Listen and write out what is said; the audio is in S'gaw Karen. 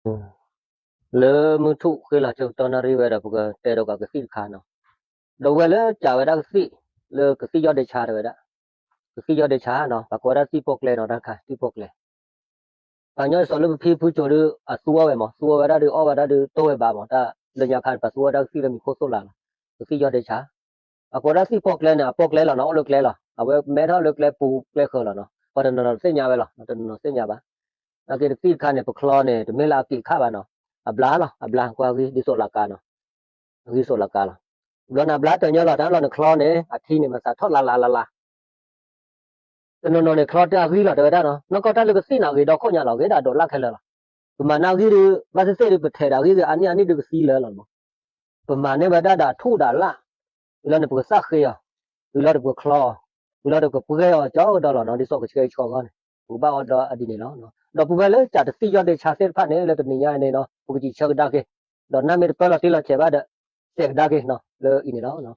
လၢမုၢ်ထူၣ်ဃ့လီၤဆၢကတီၢ်နၣ်ရံၣ်ဝဲဒီး ပကတဲဒီးကသံၣ်တခါနီၤ, ဒီးဝဲလၢစံးဝဲဒၣ်ကသံၣ်, လၢကသံၣ်ယီၢ်ဒ့ဆါတဲဝဲဒၣ်, ကသံၣ်ယီၢ်ဒ့ဆါနီၤ, ပှၤကိးဝဲဒၣ်သံၣ်ပီၣ်ကျဲနီၤ တၢ်တခါ သံၣ်ပီၣ်ကျဲ ပှၤကညီစီၤလၢပဖံဖုစိၤဒုး အသူအီၣ်ဝဲမး, သူအီၣ်ဝဲဒၣ်ဒုး အီၣ်ဝဲဒၣ်ဒုး တီၢ်ဝဲဘၣ်မး, တၢ်လၢညါခါန့ၣ် ပှၤသူအီၣ်တၢ်ကသံၣ်လၢမံၤခိၣ်သိၣ်လာ်လီၤ, ကသံၣ်ယီၢ်ဒ့ဆါ, အကိးဒၣ်သံၣ်ပီၣ်ကျဲန့ၣ် အပီၣ်ကျဲလီၤနီၤ, အိၣ်လၢကျဲလီၤ, အဝဲမဲထီၣ်လၢကျဲပူၤကျဲဃၢၤလီၤနီၤ, ပှၤတနီၤနီၤတသ့ၣ်ညါဝဲလီၤ, တနီၤနီၤသ့ၣ်ညါဘၣ်, နာ်က့တသံၣ်တခါန့ၣ် ပချီန့ၣ် တမ့ၢ်လၢအက့ၤခါဘၣ်နီၤ, အဘျါလီၤ, အဘျါကွၢ်ဂံၢ်ဒ်သိးလၢကါနီၤ, အဂံၢ်သိးလၢကါလီၤ, ဘျီန့ၣ်အဘျါတညီလီၤ, တၢ်လီၤန့ၣ်ချီန့ၣ် အထံန့ၣ်မၤသးထီၣ်လါလါလါလါ တနီၤနီၤန့ၣ်ချီတၢ်အဂံၢ်လီၤ တဲဝဲဒၣ်နီၤ, နီၢ်ကီၢ်တၢ်လၢကသံၣ်န့ၣ် ဂ့ၤဒီခိၣ်ညါလီၤ, ဂ့ၤဒၣ်ဒိးလၢ်ခဲလၢာ်လီၤ, ပမၤန့ၢ်အဂံၢ်ဒုး ဘၣ်သ့ၣ်သ့ၣ်ဒုး ပထဲးဒၣ်အဂံၢ်ဒုး အါနံၣ်အါနံၣ်ဒုးကသံလၢာ်လီၤမး, ပမၤန့ၢ်ဝဲဒၣ်ဒီးထူၣ်ဒီးလၣ်, ဝံၤလီၤန့ၣ် ပကသၣ်ဃ့အီၤ, ဝံၤလီၤဒီးပကချီအီၤ, ဝံၤလီၤဒီးပကပှဲၤအီၤကၠီကဒီးလီၤနီၤ, ဒ်သိးကဆှဲကဆှီအဂီၢ်န့ၣ် ပကဘၣ်အီၣ်ဒီးအဒ်န့ၣ်လီၤ, ဒီးပဝဲလၢစးတသံၣ်ယီၢ်ဒ့ဆါသ့ၣ်တဖၣ်န့ၣ် လၢတနံၤညါန့ၣ်နီၤ ပကစံးဆၢကဒါက့ၤ, ဒီးနၢ်မ့ၢ်တပၢၢ်လီၤတံၢ်လီၤဆဲးဘၣ်ဒီး စဲးကဒါက့ၤနီၤ လၢအံၤန့ၣ်လီၤ.